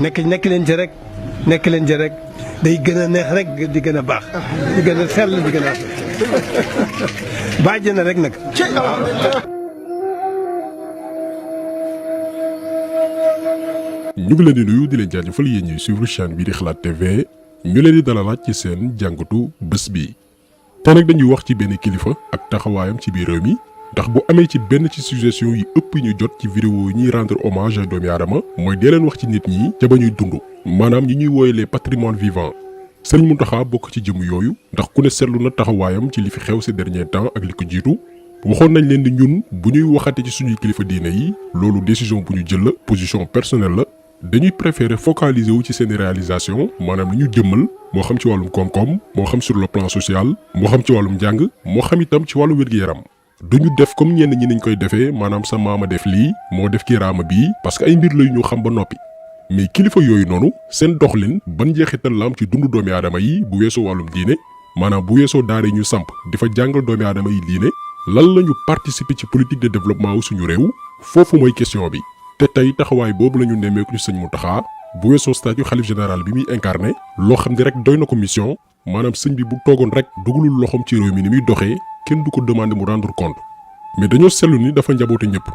nekk leen ci rek day gën a neex rek di gën a baax di gën a sell di gën a bàjj na rek nag. ñu ngi leen di nuyu di leen jaajëfal yéen ñuy suivre chaîne bi di Xalaat TV ñu leen di dalalaat ci seen jàngatu bés bi te nag dañuy wax ci benn kilifa ak taxawaayam ci biir réew mi ndax bu amee ci benn ci suggestion yi ëpp ñu jot ci vidéo yi ñuy rendre hommage à doomi aadama mooy dee leen wax ci nit ñi ca ba ñuy dund maanaam ñi ñuy wooye les patrimoines vivants Sëriñ Mountakha bokk ci jëm yooyu ndax ku ne seetlu na taxawaayam ci li fi xew ces derniers temps ak li ko jiitu waxoon nañ leen di ñun bu ñuy waxate ci suñuy kilifa diine yi loolu décision bu ñu jël la position personnelle la dañuy préférer focaliser wu ci seeni réalisation maanaam li ñu jëmmal moo xam ci wàllum koom-koom moo xam sur le plan social moo xam ci wàllum njàng moo xam itam ci wàllu wér-gu-yaram duñu def comme ñenn ñi niñ koy defee maanaam sa maama def lii moo def kiraama bii parce que ay mbir la ñu xam ba noppi mais kilifa yooyu noonu seen doxalin ban njeexital la am ci dundu doomi aadama yi bu weesoo wàllum diine maanaam bu weesoo daara yi ñu samp di fa jàngal doomi aadama yi diine lan la ñu participer ci politique de développement wu suñu réew foofu mooy question bi te tey taxawaay boobu la ñu nemmeeku ci Sëñ Mountakha bu weesoo statut xalif général bi muy incarné loo xam ne rek doy na ko mission maanaam sëñ bi bu toogoon rek dugalul loxoom ci réew mi ni muy doxee kenn du ko demander mu rendre compte mais dañoo seetlu ni dafa njaboote ñëpp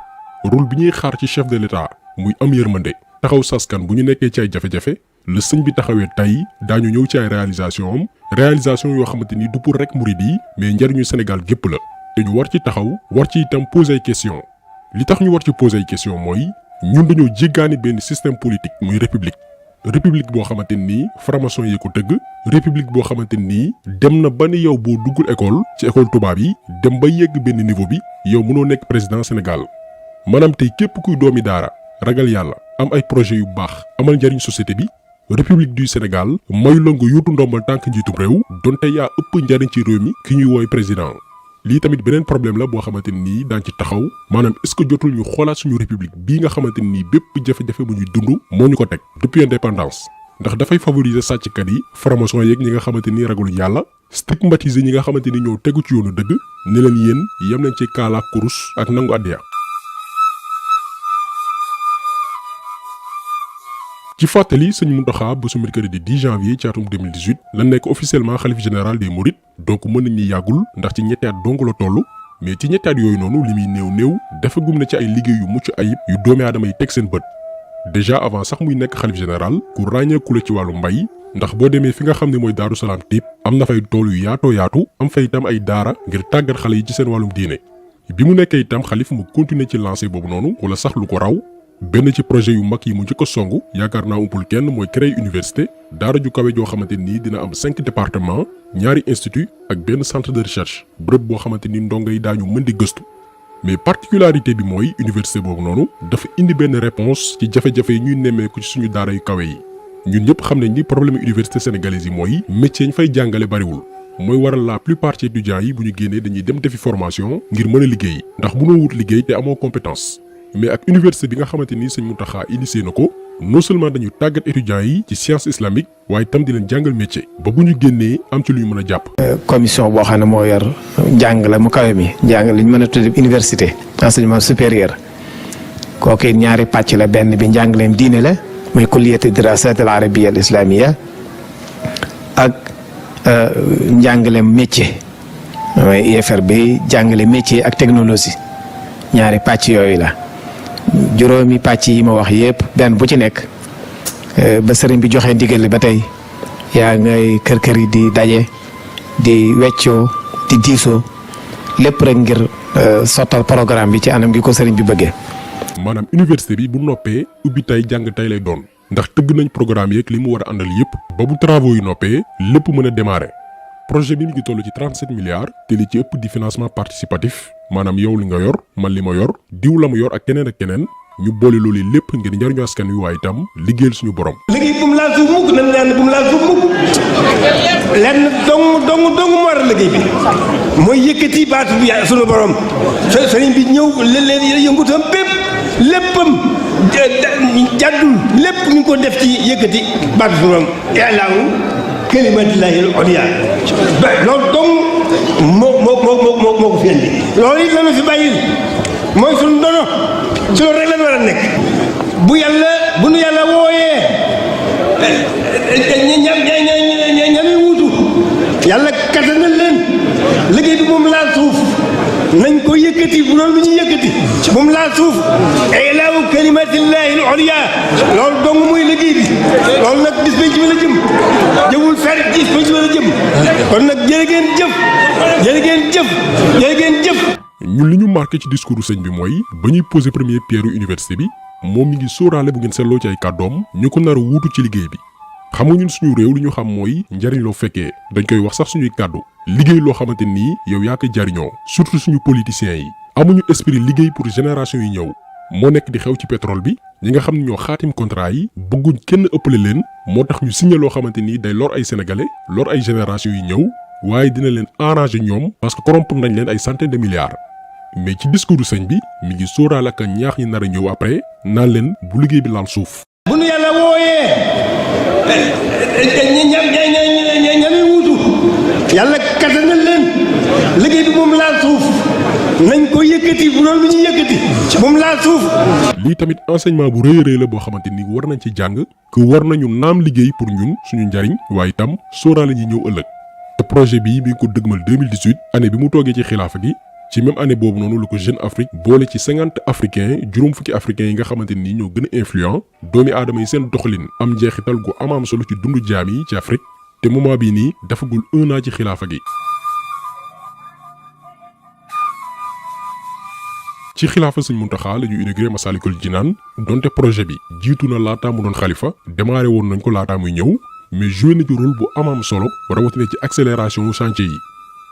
rôle bi ñuy xaar ci chef de l'État muy am yërmande taxaw saskan bu ñu nekkee ci ay jafe-jafe la sëñ bi taxawee tey daañu ñëw ci ay réalisation yoo xamante ni du pour rek murid yi mais njariñu Sénégal gépp la te ñu war ci taxaw war ci itam poser ay question li tax ñu war ci poser ay question mooy ñun dañoo jéggaani benn système politique muy république boo xamante nii franc-maçon yi ko tëgg république boo xamante nii dem na ba ni yow boo duggul école ci école tubaab yi dem ba yegg benn niveau bi yow mënoo nekk président Sénégal maanaam tey képp kuy doomi daara ragal yàlla am ay projet yu baax amal njariñ société bi république du Sénégal mayu la nga yuutu ndombal tànk njiitum réew donte yaa ëpp njariñ ci réew mi ki ñuy wooy président lii tamit beneen problème la boo xamante nii daan ci taxaw maanaam est-ce que jotul ñu xoolaat suñu république bii nga xamante nii bépp jafe-jafe bu ñuy dund moo ñu ko teg depuis indépendance ndax dafay favoriser sàcckat yi franc-maçon yeeg ñi nga xamante ni ragaluñ yàlla stigmatiser ñi nga xamante ni ñoo tegu ci yoonu dëgg ne leen yéen yem nañ ci kaala kurus ak nangu àddiya ci fàttali Sëñ Mountakha bu su mercredi 10 janvier ci atum 2018 la nekk officiellement xalif général des mourides donc mën nañ ni yàggul ndax ci ñetti at dong la toll mais ci ñetti at yooyu noonu li muy néew dafa gum na ci ay liggéey yu mucc ayib yu doomi aadama yi teg seen bët déjà avant sax muy nekk xalif général ku ràññeeku la ci wàllu mbay ndax boo demee fi nga xam ne mooy Daaru Salaam Typ am na fay tool yu yaatu am fay itam ay daara ngir tàggat xale yi ci seen wàllum diine bi mu nekkee itam xalif mu continuer ci lancé boobu noonu wala sax lu ko raw benn ci projet yu mag yi mu njëkk a songu yaakaar naa umpul kenn mooy créer université daara ju kawe joo xamante nii dina am 5 départements ñaari institut ak benn centre de recherche bërëb boo xamante ni ndongo yi daañu mën di gëstu mais particularité bi mooy université boobu noonu dafa indi benn réponse ci jafe-jafe yi ñuy nemmeeku ci suñu daara yu kawe yi ñun ñëpp xam nañ ni problème université sénégalaise yi mooy métier ñu fay jàngale bariwul mooy waral la plupart ci étudiants yi bu ñu génnee dañuy dem defi formation ngir mën a liggéey ndax mënoo wut liggéey te amoo compétence mais ak université bi nga xamante ni Sëñ Mountakha initié na ko non seulement dañu tàggat étudiants yi ci science islamique waaye itam di leen jàngal métier ba bu ñu génnee am ci lu ñu mën a jàpp. commission boo xam ne moo yor njàng mu kawe mi njàng li ñu mën a tuddee université enseignement supérieur kooku it ñaari pàcc la benn bi njàngaleem diine la muy kulliyatu dirasat al arabiyya al islamiyya ak njàngaleem métier mooy IFR bi jàngale métier ak technologie ñaari pàcc yooyu la. juróomi pàcc yi ma wax yépp benn bu ci nekk ba sëriñ bi joxe ndigal ba tey yaa ngay kër yi di daje di weccoo di diisoo lépp rek ngir sottal programme bi ci anam gi ko sëriñ bi bëggee. maanaam université bi bu noppee ubbi tey jàng tey lay doon ndax tëgg nañ programme yeeg li mu war a àndal yépp ba bu travaux yu noppee lépp mën a démarrer projet bi mi ngi toll ci 37 milliards te li ci ëpp di financement participatif maanaam yow li nga yor man li ma yor diw la mu yor ak keneen ñu boole loolu lépp ngir njariñu askan wi waaye itam liggéeyal suñu borom. liggéey bu mu laal suuf mukk nañ naan bu mu laal suuf mukk lenn dong moo war a liggéey bi mooy yëkkati baatu bi suñu borom sëriñ bi ñëw leen yëngutam bépp léppam jàddul lépp ñu ko def ci yëkkati baatu suñu borom yàllaawu kalimatillahi al-ulya loolu dong moo ko fi indi loolu it lañu fi bàyyil mooy suñu ndono ci loolu rek lañ war a nekk bu nu yàlla wooyee yàlla kattanal leen liggéey bi moom laal suuf nañ ko yëkkati bu doon lu ñuy yëkkati moom laal suuf ilaahu kalimatillahi al-ulya loolu dong muy liggéey bi loolu nag bis ba ci la jëm jëwul fer gis ba ci la jëm kon nag jërë ngeen jëf jërë ngeen jëf jërë ngeen jëf. ñun li ñu marqué ci discours sëñ bi mooy ba ñuy posé première pierre université bi moom mi ngi sóoraale bu ngeen seetloo ci ay kàddoom ñu ko nar a wuutu ci liggéey bi. xam nga ñun suñu réew li ñu xam mooy njariñ loo fekkee dañ koy wax sax suñuy kàddu liggéey loo xamante nii yow yaa koy jariñoo surtout suñu politiciens yi amuñu esprit liggéey pour génération yi ñëw moo nekk di xew ci pétrole bi ñi nga xam ne ñoo xaatim contrat yi bëgguñ kenn ëppale leen moo tax ñu signé loo xamante nii day lor ay sénégalais lor ay génération yi ñëw waaye dina leen arranger ñoom parce que corrompre nañ leen ay centaines de milliards mais ci discours sëñ bi mi ngi sóoraale ak ñaax ñi nar a ñëw après naan leen bu liggéey bi laal suuf. bu nu yàlla wooyee ñami wuutu yàlla kattanal leen liggéey bi moom laal suuf nañ ko yëkkati bu doon lu ñuy yëkkati moom laal suuf. lii tamit enseignement bu rëy a rëy la boo xamante ni war nañ ci jàng que war nañu naam liggéey pour ñun suñu njariñ waaye itam sóoraale ñi ñëw ëllëg te projet bii bi ngi ko dëgmal 2018 année bi mu toogee ci xilaafa gi ci même année boobu noonu la ko Jeune Afrique boole ci 50 africains juróom fukki africains yi nga xamante ni ñoo gën a influent doomi aadama yi seen doxalin am njeexital gu amaam solo ci dundu jaam yi ci Afrique te moment bii nii dafagul 1 an ci xilaafa gi. ci xilaafa Sëñ Muntaxa la ñu inauguré Massalikul Jinaan donte projet bi jiitu na laataa mu doon xalifa démarré woon nañ ko laataa muy ñëw mais joué na ci rôle bu amaam solo rawatina ci accélération chantier yi.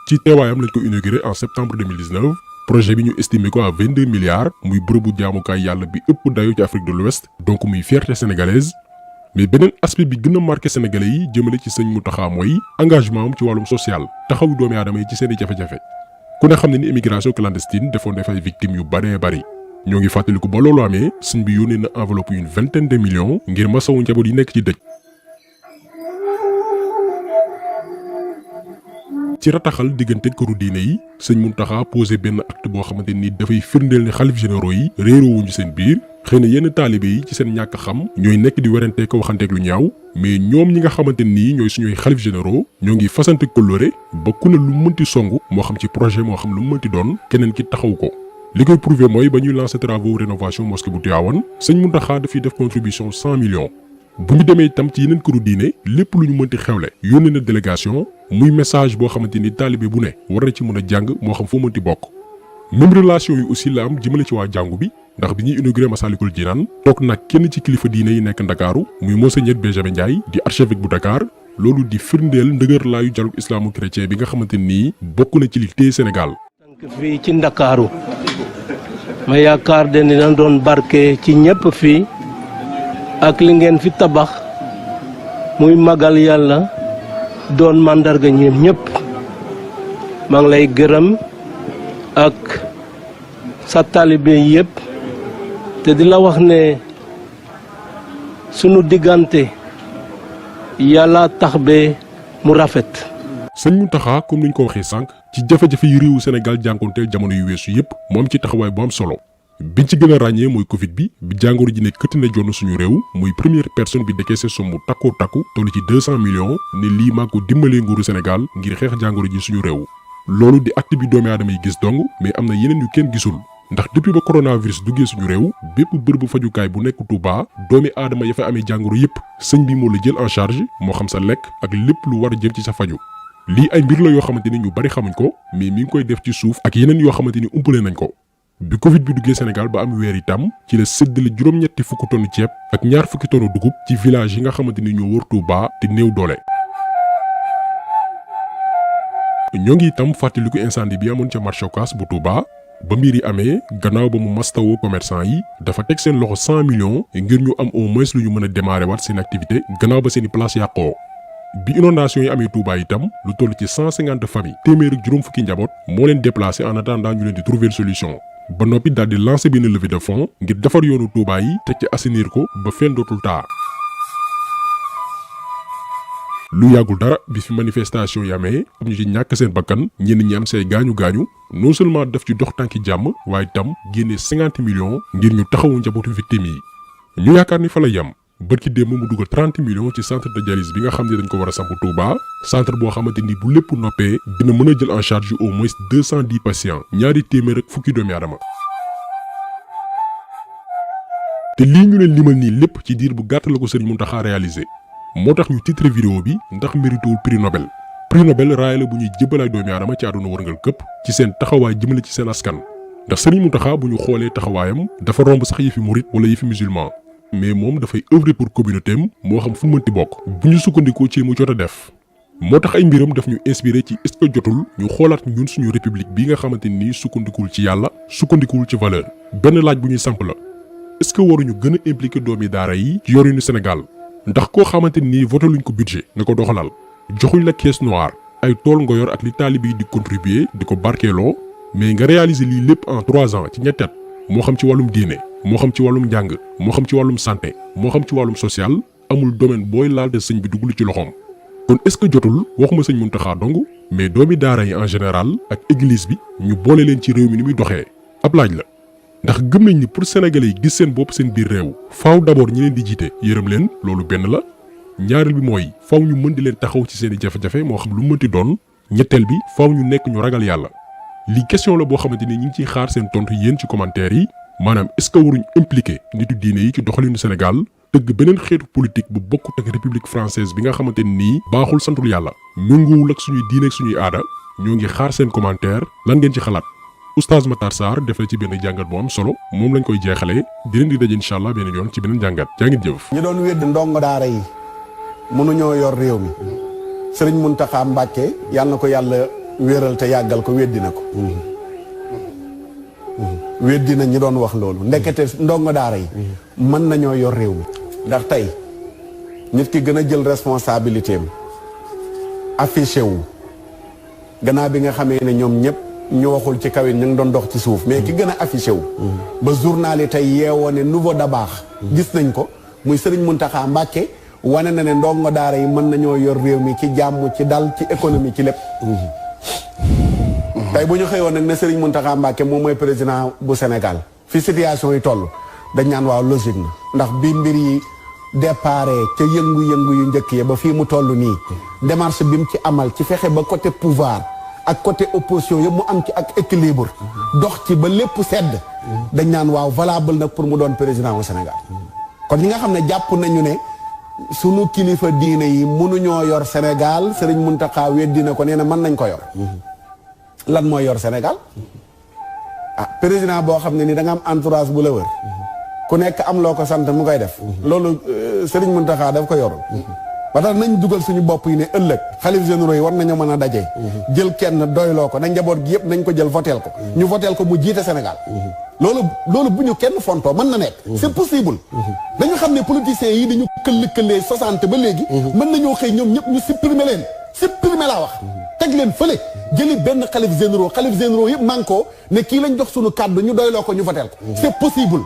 ci teewaayam lañ ko inauguré en septembre 2019 projet bi ñu estimé ko à 22 milliards muy bërëbu jaamukaay yàlla bi ëpp dayo ci Afrique de l'Ouest donc muy fierté sénégalaise mais beneen aspect bi gën a marqué sénégalais yi jëmale ci Sëñ Muntaxa mooy engagement am ci wàllum social taxawu doomi aadama yi ci seeni jafe-jafe ku ne xam ne ni immigration clandestine defoon def ay victimes yu baree bari ñoo ngi fàttaliku ba loolu amee sëñ bi yónnee na enveloppe une vingtaine de millions ngir masawu njaboot yi nekk ci dëj. ci rataxal diggante këru diine yi Sëñ Muntaxa posé benn acte boo xamante ni dafay firndeel ne xalif généraux yi réeroowuñu seen biir xëy na yenn taalibe yi ci seen ñàkk xam ñooy nekk di werante ko waxanteeg lu ñaaw mais ñoom ñi nga xamante nii ñooy suñuy xalif généraux ñoo ngi fasante kóllëre ba ku ne lu mënti song moo xam ci projet moo xam lu mënti doon keneen ki taxaw ko li koy prouvé mooy ba ñuy lancé travaux rénovation mosquée bu Tivaouane Sëñ Muntaxa dafiy def contribution 100 millions bu ñu demee itam ci yeneen këru diine lépp lu ñu mënti xewle yónnee na délégation muy message boo xamante ni taalibe bu ne war na ci mën a jàng moo xam foo mënti bokk même relation yi aussi la am jëmale ci waa jàngu bi ndax bi ñuy inauguré Massalikul Jinaan toog nag kenn ci kilifa diine yi nekk Ndakaaru muy Monseigneur Benjamin Ndiaye di archevêque bu Dakar loolu di firndeel ndëgër laayu dialogue islamo-chrétien bi nga xamante nii bokk na ci li téye Sénégal. tànk fii ci Ndakaaru ma yaakaar de dina doon barke ci ñëpp fii ak li ngeen fi tabax muy magal yàlla doon màndarga ñoom ñëpp maa ngi lay gërëm ak sa taalibe yëpp te di la wax ne sunu diggante yàlla tax be mu rafet. Sëñ Muntaxa comme ni ñu ko waxee sànq ci jafe-jafe yi réewu Sénégal jànkonteel jamono yu weesu yëpp mu am ci taxawaay bu am solo biñ ci gën a ràññee mooy Covid bi jàngoro ji ne këtt na jonn suñu réew muy première personne bi décaissé somme bu takkoo takku toll ci 200 millions ne lii maa ko dimbalee nguuru Sénégal ngir xeex jàngoro ji suñu réew. loolu di acte bi doomi aadama yi gis dong mais am na yeneen yu kenn gisul ndax depuis ba coronavirus duggee suñu réew bépp bërëbu fajukaay bu nekk Touba doomi aadama ya fa amee jàngoro yépp sëñ bi moo la jël en charge moo xam sa lekk ak lépp lu war a jëm ci sa faju lii ay mbir la yoo xamante ni ñu bari xamuñ ko mais mi ngi koy def ci suuf ak yeneen yoo xamante ni umpale nañ ko bi Covid bi duggee Sénégal ba am weer itam ci la séddale juróom-ñetti fukki tonne ceeb ak ñaar fukki tonne dugub ci village yi nga xamante ni ñoo wër Touba te néew doole. ñoo ngi itam fàttaliku incendie bi amoon ca marché Ocass bu Touba ba mbir yi amee gannaaw ba mu mastawoo commerçant yi dafa teg seen loxo 100 millions ngir ñu am au moins lu ñu mën a démarrer waat seen activité gannaaw ba seeni place yàqoo. bi inondation yi amee Touba itam lu toll ci 150 familles téeméer ak juróom fukki njaboot moo leen déplacé en attendant ñu leen di trouver solution ba noppi daal di lancer benn levée de fonds ngir defar yoonu Touba yi teg ci assainir ko ba fenn dootul taa. lu yàggul dara bi fi manifestation yi amee am ñu ci ñàkk seen bakkan ñenn ñi am say gaañu gaañu non seulement daf ci dox tànki jàmm waaye itam génne 50 millions ngir ñu taxawu njabootu victimes yi. ñu yaakaar ni fa la yam bërki démb mu dugal 30 millions ci centre de dialyse bi nga xam ne dañ ko war a samp Touba centre boo xamante ni bu lépp noppee dina mën a jël en charge au moins 210 patients ñaari téeméer ak fukki doomi aadama. te lii ñu leen limal nii lépp ci diir bu gàtt la ko Serigne Mountakha réalisé moo tax ñu titre vidéo bi ndax méritewul prix Nobel. prix Nobel raaya la bu ñuy jébbal ay doomi aadama ci àdduna wërngal këpp ci seen taxawaay jëmale ci seen askan ndax Serigne Mountakha bu ñu xoolee taxawaayam dafa romb sax yëfi murit wala yëfi musulman mais moom dafay œuvrer pour communauté am moo xam fu mënti bokk bu ñu sukkandikoo ci mu jot a def. moo tax ay mbiram daf ñu inspiré ci est-ce que jotul ñu xoolaat ñun suñu république bi nga xamante ni sukkandikuwul ci yàlla sukkandikuwul ci valeur benn laaj bu ñuy samp la est-ce que waruñu gën a impliqué doomi daara yi ci yorinu Sénégal ndax koo xamante ni voté luñ ko budget nga ko doxalal joxuñ la caisse noire ay tool nga yor ak li taalibe yi di contribuer di ko barkeeloo mais nga réaliser lii lépp en 3 ans ci ñetti at moo xam ci wàllum diine moo xam ci wàllum njàng moo xam ci wàllum santé moo xam ci wàllum social amul domaine booy laal te sëñ bi duggul ci loxoom. kon est-ce que jotul waxuma sëñ Mountakha dong mais doomi daara yi en général ak église bi ñu boole leen ci réew mi ni muy doxee ab laaj la ndax gëm nañ ni pour sénégalais yi gis seen bopp seen biir réew faaw d'abord ñi leen di jiite yërëm leen loolu benn la ñaareel bi mooy faaw ñu mën di leen taxaw ci seen i jafe-jafe moo xam lu mënti doon ñetteel bi faaw ñu nekk ñu ragal yàlla lii question la boo xamante ni ñu ngi ciy xaar seen tontu yéen ci commentaire yi maanaam est-ce que waruñ impliqué nitu diine yi ci doxalinu Sénégal tëgg beneen xeetu politique bu bokkut ak république française bi nga xamante nii baaxul santul yàlla méngoowul ak suñuy diine ak suñuy aada ñoo ngi xaar seen commentaire lan ngeen ci xalaat oustaz Matar Sarr def na ci benn jàngat bu am solo moom lañ koy jeexalee di leen di daje incha allah beneen yoon ci beneen jàngat jaa ngeen jëf. ñi doon wedd ndongo daara yi mënuñoo yor réew mi Serigne Mountakha Mbacké yàlla na ko yàlla wéeral te yàggal ko weddi na ko. weddi na ñi doon wax loolu ndekete ndongo daara yi mën nañoo yor réew mi ndax tey nit ki gën a jël responsabilité am affiché wu gannaaw bi nga xamee ne ñoom ñëpp ñu waxul ci kaw it ñu ngi doon dox ci suuf mais ki gën a affiché wu ba journal yi tey yeewoo ne nouveau da baax gis nañ ko muy Serigne Mountakha Mbacké wane na ne ndongo daara yi mën nañoo yor réew mi ci jàmm ci dal ci économie ci lépp tey bu ñu xëyoon nag ne Serigne Mountakha Mbacké moom mooy président bu Sénégal fi situation yi toll dañ naan waaw logique na ndax bi mbir yi déparé ca yëngu-yëngu yu njëkk ya ba fii mu toll nii démarche bi mu ci amal ci fexe ba côté pouvoir ak côté opposition yëpp mu am ci ak équilibre dox ci ba lépp sedd dañ naan waaw valable nag pour mu doon président au Sénégal kon ñi nga xam ne jàpp nañu ne sunu kilifa diine yi mënuñoo yor Sénégal Serigne Mountakha weddi na ko nee na mën nañ ko yor lan mooy yor Sénégal ah président boo xam ne ni da nga am entourage bu la wër ku nekk am loo ko sant mu koy def loolu Serigne Mountakha daf ko yorul ba tax nañ dugal suñu bopp yi ne ëllëg xalif généraux yi war nañu mën a daje jël kenn doyloo ko nañ njaboot gi yëpp nañ ko jël voteel ko ñu voteel ko mu jiite Sénégal loolu bu ñu kenn fontoo mën na nekk c'est possible dañu xam ne politiciens yi dañu këllee 60 ba léegi mën nañoo xëy ñoom ñëpp ñu supprimer laa wax teg leen fële jëli benn xalif généraux yëpp man ko ne kii lañ jox suñu kàddu ñu doyloo ko ñu voteel ko c'est possible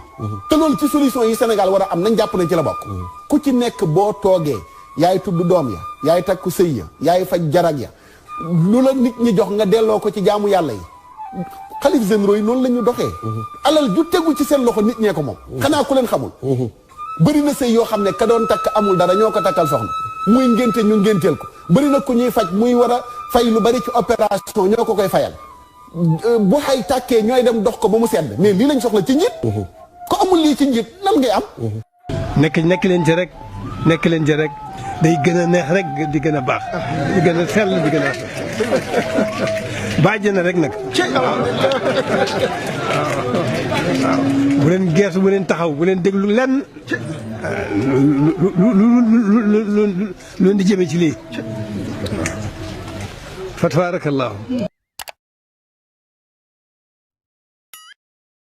te loolu ci solution yi Sénégal war a am nañ jàpp nañ ci la bokk ku ci nekk boo toogee yaay tudd doom ya yaay takku sëy ya yaay faj jarag ya lu la nit ñi jox nga delloo ko ci jaamu yàlla yi xalif généraux yi noonu la ñu doxee alal ju tegu ci seen loxo nit ñee ko moom xanaa ku leen xamul bëri na sëy yoo xam ne ka doon takk amul dara ñoo ko takkal soxna muy ngénte ñu ngénteel ko bëri na ku ñuy faj muy war a fay lu bari ci opération ñoo ko koy fayal bu xay tàkkee ñooy dem dox ko ba mu sedd mais lii lañ soxla ci njiit ko amul lii ci njiit lan ngay am nekk leen ci rek nekk leen ci rek day gën a neex rek di gën a baax di gën a sell di gën a bàjj na rek nag bu leen geesu bu leen taxaw bu leen déglu lenn lu di jëme ci lii fa tabarakallahu